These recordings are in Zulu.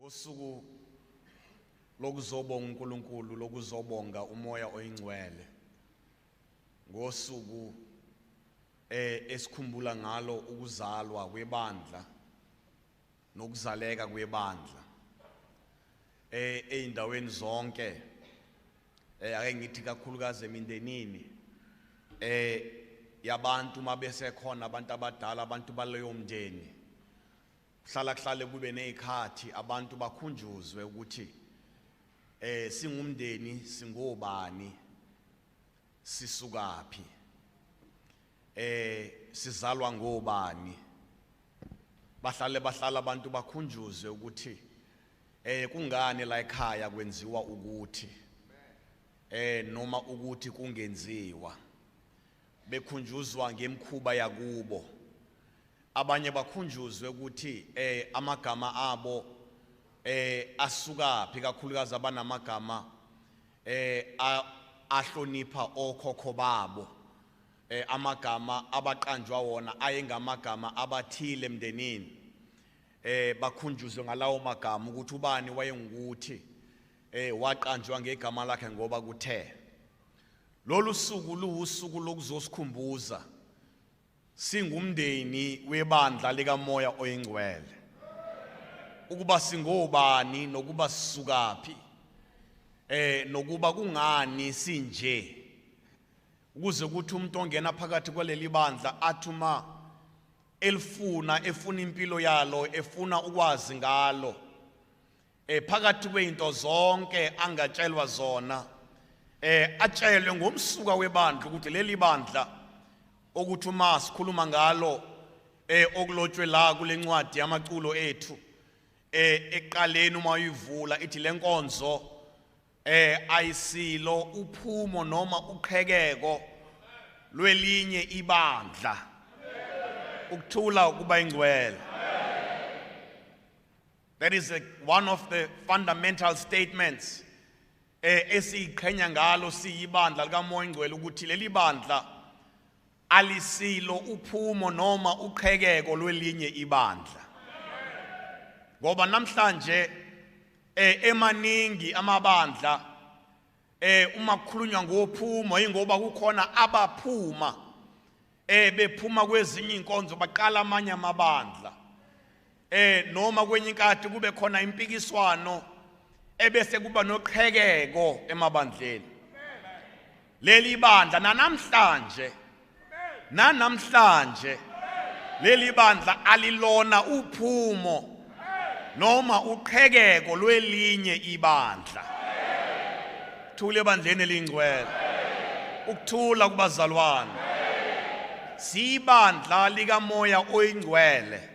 Ngosuku lokuzobonga uNkulunkulu, lokuzobonga uMoya oyiNgcwele, ngosuku esikhumbula ngalo ukuzalwa kwebandla nokuzaleka kwebandla eindaweni zonke, ake ngithi kakhulukazi emindenini yabantu mabesekhona abantu abadala, abantu baleyo mndeni, kuhlala kuhlale kube nezikhathi abantu bakhunjuzwe ukuthi singumndeni, singobani, sisukaphi, sizalwa ngobani. Bahlale bahlala abantu bakhunjuzwe ukuthi kungani la ekhaya kwenziwa ukuthi noma ukuthi kungenziwa. Bekhunjuzwa ngemkhuba yakubo. Abanye bakhunjuzwe ukuthi amagama abo asukaphi, kakhulukazi abanamagama ahlonipha okhokho babo. Amagama abaqanjwa wona ayengamagama abathile emndenini. Bakhunjuzwe ngalawo magama ukuthi ubani wayengukuthi waqanjwa ngegama lakhe ngoba kuthe. Lolu suku luwusuku lokuzosikhumbuza singumndeni webandla likaMoya oyiNgcwele ukuba singobani nokuba sisukaphi, nokuba kungani sinje, ukuze kuthi umuntu ongena phakathi kwaleli bandla athi uma elifuna, efuna impilo yalo, efuna ukwazi ngalo, phakathi kwezinto zonke angatshelwa zona, atshelwe ngomsuka webandla ukuthi leli bandla okuthi uma sikhuluma ngalo okulotshwe la kule ncwadi yamaculo ethu, eqaleni uma uyivula ithi lenkonzo ayisilo uphumo noma uqhekeko lwelinye ibandla. Ukuthula kuba ingcwele. That is one of the fundamental statements esiyiqhenya ngalo siyibandla likaMoya oNgcwele, ukuthi leli bandla alisilo uphumo noma uqhekeko lwelinye ibandla. Ngoba namhlanje emaningi amabandla uma kukhulunywa ngophumo ingoba kukhona abaphuma bephuma kwezinye inkonzo baqala amanye amabandla, noma kwenye inkathi kube khona impikiswano ebese kuba noqhekeko emabandleni. Leli bandla nanamhlanje, nanamhlanje leli bandla alilona uphumo noma uqhekeko lwelinye ibandla. Thule ebandleni elingcwele, ukuthula kubazalwane. Sibandla likaMoya oyiNgcwele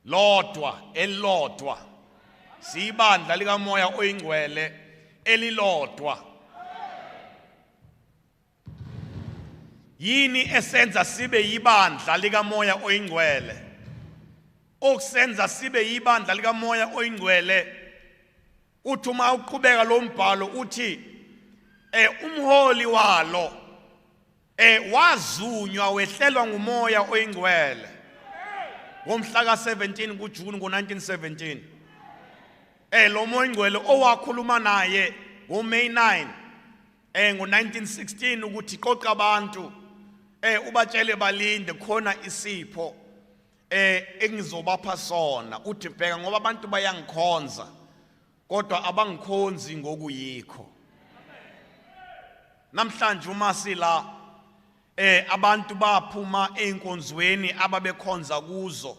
lodwa, elilodwa. Sibandla likaMoya oyiNgcwele elilodwa. Yini esenza sibe yibandla likaMoya oyiNgcwele? Okusenza sibe yibandla likaMoya oyiNgcwele, uthi uma uqhubeka lo mbhalo uthi umholi walo wazunywa wehlelwa nguMoya oyiNgcwele ngomhla ka-17 kuJuni ngo-1917. Lo Moya oyiNgcwele owakhuluma naye ngoMay 9 ngo-1916 ukuthi qoqa abantu ubatshele balinde khona isipho engizobapha sona. Uthi bheka, ngoba abantu bayangikhonza kodwa abangikhonzi ngokuyikho. Namhlanje uma sila abantu baphuma einkonzweni ababekhonza kuzo,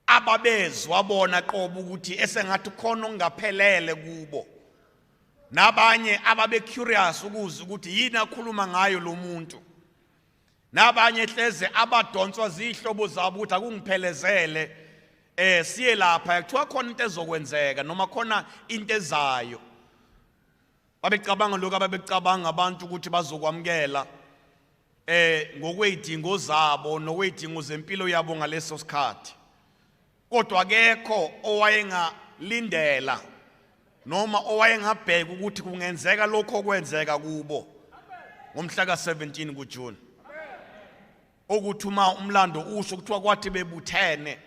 ababezwa bona qobo ukuthi esengathi khona okungaphelele kubo, nabanye ababe curious ukuza ukuthi yini akhuluma ngayo lo muntu, nabanye hleze abadonswa zihlobo zabo ukuthi akungiphelezele siye lapha, kuthiwa khona into ezokwenzeka noma khona into ezayo. Babecabanga lokho ababecabanga abantu ukuthi bazokwamukela ngokwezidingo zabo nokwezidingo zempilo yabo ngaleso sikhathi. Kodwa akekho owayengalindela noma owayengabheka ukuthi kungenzeka lokho okwenzeka kubo ngomhla ka-17 kuJune. Okuthi uma umlando usho kuthiwa kwathi bebuthene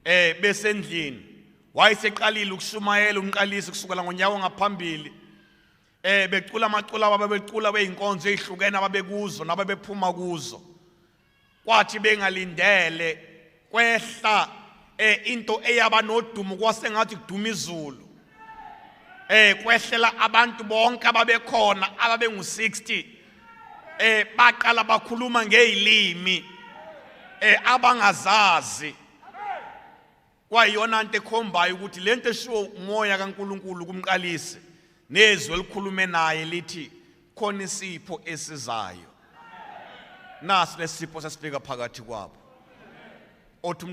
Besendlini wayeseqalile ukushumayela umqalisi kusukela ngonyaka ongaphambili, becula amacula ababecula beyinkonzo ezihlukene ababekuzo nababephuma kuzo. Kwathi bengalindele kwehla into eyaba nodumo, kwasengathi kuduma izulu. Kwehlela abantu bonke ababekhona ababengu-60, baqala bakhuluma ngezilimi abangazazi. Kwayiyona nto ekhombayo ukuthi lento eshiwo umoya kaNkuluNkulu kumqalisi nezwi elikhulume naye lithi khona isipho esizayo. Nasi lesipho sesifika phakathi kwabo. Othi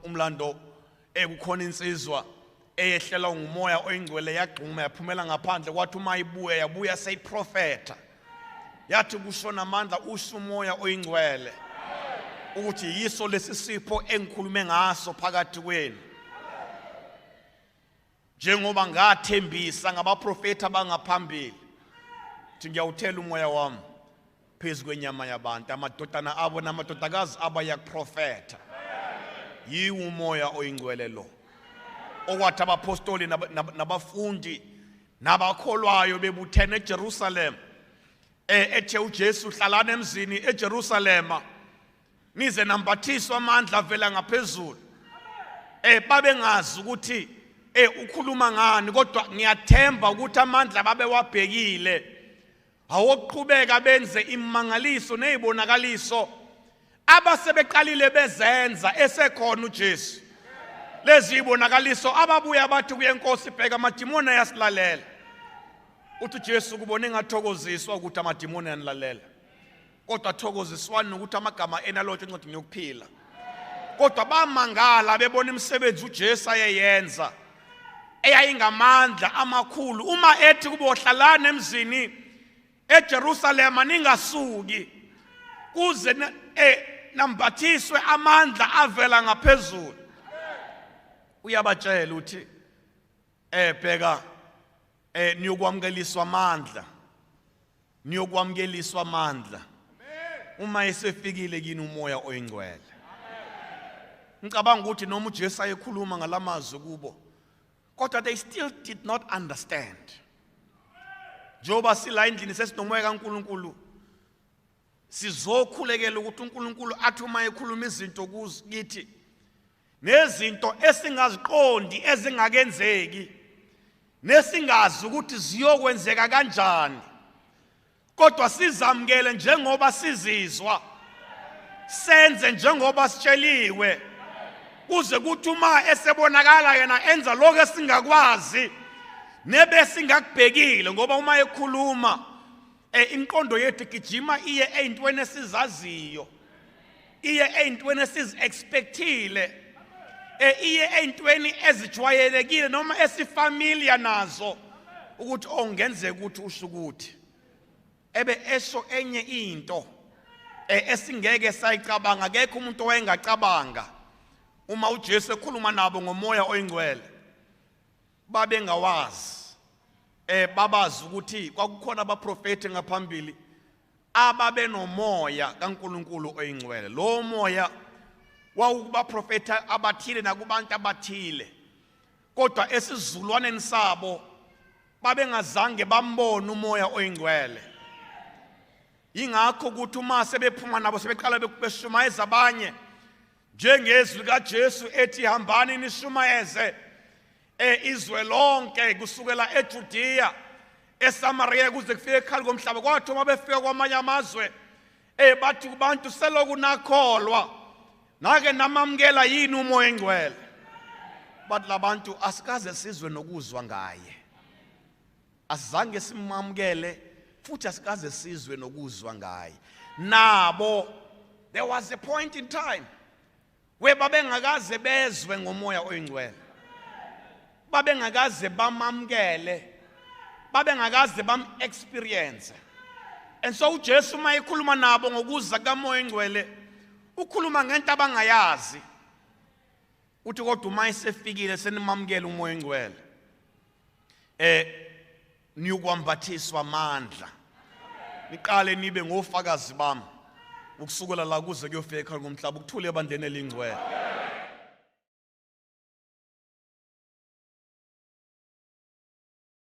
umlando kukhona insizwa eyehlela ngumoya oyingcwele, yagxuma yaphumela ngaphandle. Kwathi uma ibuya, yabuya seyiprofetha, yathi kusho namandla usho umoya oyingcwele ukuthi yiso lesi sipho engikhulume ngaso phakathi kwenu, njengoba ngathembisa ngabaprofethi abangaphambili thi ngiyawuthela umoya wami phezu kwenyama yabantu, amadodana abo namadodakazi abo ayakuprofetha. Yiwo umoya oyingcwele lo okwathi abapostoli nabafundi nabakholwayo bebuthene eJerusalem, ethe uJesu hlalani emzini eJerusalema nize nambathiswa amandla avela ngaphezulu. Babengazi ukuthi ukhuluma ngani, kodwa ngiyathemba ukuthi amandla babewabhekile awokuqhubeka benze imangaliso nezibonakaliso abasebeqalile bezenza esekhona uJesu. Lezi zibonakaliso ababuya bathi kuye, Nkosi, bheka amadimoni ayasilalela. Uthi uJesu kubona engathokoziswa ukuthi amadimoni ayanilalela, kodwa thokoziswani nokuthi amagama enu alotshwe encwadini yokuphila. Kodwa bamangala bebona imisebenzi uJesu ayeyenza eyayingamandla amakhulu, uma ethi kubo hlalani emzini eJerusalema ningasuki kuze nambathiswe amandla avela ngaphezulu. Uyabatshela uthi bheka, niyokwamukeliswa amandla, niyokwamukeliswa amandla uma esefikile kini umoya oyingcwele. Ngicabanga ukuthi noma uJesu ayekhuluma ngalamazwi kubo, kodwa they still did not understand. Njengoba sila endlini sesinomoya kaNkuluNkulu, sizokhulekela ukuthi uNkulunkulu athi uma ekhuluma izinto kithi nezinto esingaziqondi, ezingakenzeki, nesingazi ukuthi ziyokwenzeka kanjani, kodwa sizamukele njengoba sizizwa, senze njengoba sitsheliwe, kuze kuthi uma esebonakala yena enza lokho esingakwazi nebesingakubhekile. Ngoba uma ekhuluma, imiqondo yethu igijima iye ey'ntweni esizaziyo, iye ey'ntweni esizi-expectile, iye ey'ntweni ezijwayelekile noma esifamiliar nazo, ukuthi ongenzeka ukuthi usho ukuthi ebe esho enye into esingeke sayicabanga. Akekho umuntu owayengacabanga uma uJesu ekhuluma nabo ngomoya oyingcwele, babengawazi. Babazi ukuthi kwakukhona abaprofeti ngaphambili ababenomoya kaNkuluNkulu oyingcwele. Lo moya wawukubaprofeta abathile nakubantu abathile, kodwa esizulwaneni sabo babengazange bambone umoya oyingcwele. Ingakho ukuthi uma sebephuma nabo sebeqala beshumayeza abanye njengezwi likaJesu ethi hambani nishumayeze izwe lonke kusukela eJudea, eSamaria kuze kufike ekhali komhlaba. Kwathi uma befika kwamanye amazwe bathi kubantu seloku nakholwa nake namamukela yini umoya engcwele? Bathi labantu asikaze sizwe nokuzwa ngaye, asizange simamukele futhi asikaze sizwe nokuzwa ngaye. Nabo there was a point in time where babengakaze bezwe ngomoya oyingcwele, babengakaze bamamukele, babengakaze bam-experience. And so uJesu uma ekhuluma nabo ngokuza kamoya oyingcwele ukhuluma ngento abangayazi. Uthi kodwa uma esefikile senimamukele umoya oyingcwele, niyokwambathiswa amandla, niqale nibe ngofakazi bami ukusukela la kuze kuyofika ekhaya komhlaba. Ukuthule ebandleni elingcwele.